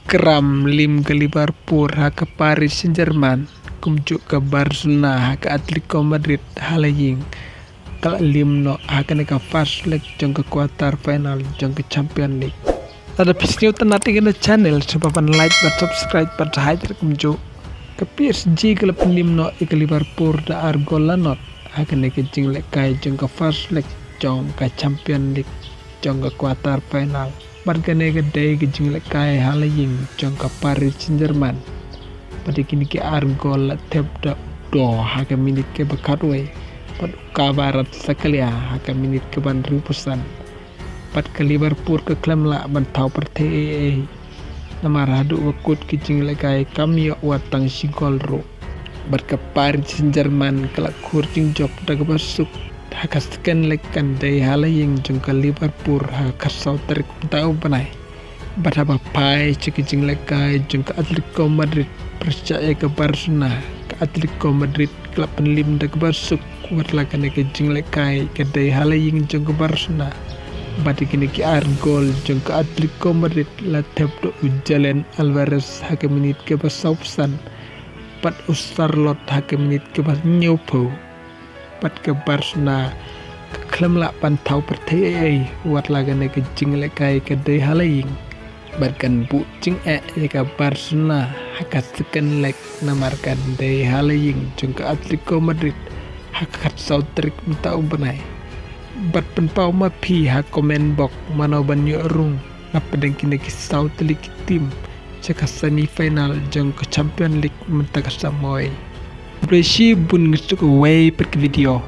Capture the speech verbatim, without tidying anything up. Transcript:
Kram lim ka Liverpool ha ka Paris Saint-Germain, kumjuh ka Barcelona ha ka Atletico Madrid ha la ïing. Ka la lim noh ha kane ka first leg jong ka quarter final jong ka Champion League. Lada phi sngewtynnat ïa kane ka channel, sngewbha ban like, ban subscribe, ban share kumjuh. Ka P S G ka la pynlim noh ïa ka Liverpool da ar gol la nod ha kane ka jinglehkai jong ka first leg jong ka Champion League jong ka quarter final. Bad kane ka dei ka jinglehkai ha la ïing jong ka Paris Saint-Germain. Bad ïa kine ki ar gol la thep da u Doh ha ka minit kaba khatwei bad u Kvaratskhelia ha ka minit kaba hynriewphew san. Bad ka Liverpool ka khlem lah ban thaw pyrthei ei ei, namar haduh ba kut ki jinglehkai kam ïoh wat tang shi gol ruh. Bad ka Paris Saint-Germain ka la khur jingjop da kaba suk ha ka second leg kan dei ha la ïing jong ka Liverpool ha ka khatsaw tarik mynta u bnai. Bad haba phai sha ki jinglehkai jong ka Atletico Madrid pyrshah ïa ka Barcelona, ka Atletico Madrid ka la pynlim da kaba suk. Wat la kane ka jinglehkai ka dei ha la ïing jong ka Barcelona. Bad ïa kine ki ar gol jong ka Atletico Madrid la thep da u Julian Alvarez ha ka minit kaba sawphew san bad u Sørloth ha ka minit kaba hynñiewphew. Bad ka Barcelona ka khlem lah ban thaw pyrthei ei ei, wat la kane ka jinglehkai ka dei ha la ïing. Bad kan buh jingeh ïa ka Barcelona ha ka second leg, namar kan dei ha la ïing jong ka Atletico Madrid ha ka khatsaw tarik mynta u bnai. Bad pynpaw ma phi ha comment box mano ban ïoh rung napdeng kine ki saw tylli ki team sha ka semi final jong ka Champion League mynta ka samoi. Khublei shibun, ngin sa ïakynduh pat ka video.